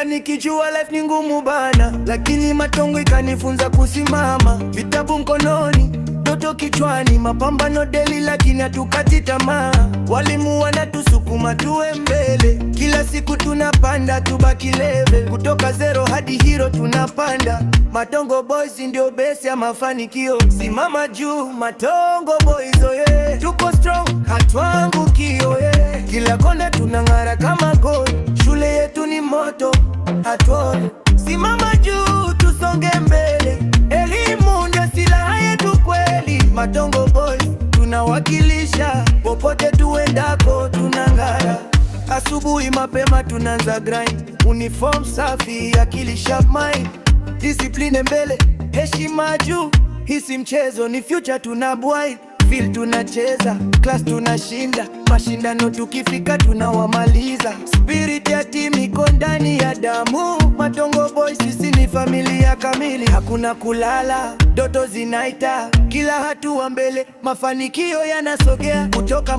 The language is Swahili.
Nilianza nikijua life ni ngumu bana, lakini Matongo ikanifunza kusimama. Vitabu mkononi, ndoto kichwani, mapambano daily, lakini hatukati tamaa. Walimu wanatusukuma tuwe mbele, kila siku tunapanda, tubaki level, kutoka zero hadi hero tunapanda. Matongo Boys ndio base ya mafanikio. Simama juu, Matongo Boys, oh yeah. Tuko strong, hatuanguki, oh yeah. Kila kona tunang'ara kama gold. Shule yetu ni moto, hatuoni. Simama juu, tusonge mbele. Elimu ndio silaha yetu kweli. Matongo Boys tunawakilisha, popote tuendako tunang'ara. Asubuhi mapema tunaanza grind, uniform safi, akili sharp mind, discipline mbele, heshima juu. Hii si mchezo, ni future tunabwai. Field tunacheza, class tunashinda, mashindano tukifika tunawamaliza. Spirit ya team iko ndani ya damu. Matongo Boys, sisi ni familia kamili, hakuna kulala, ndoto zinaita, kila hatua mbele, mafanikio yanasogea kutoka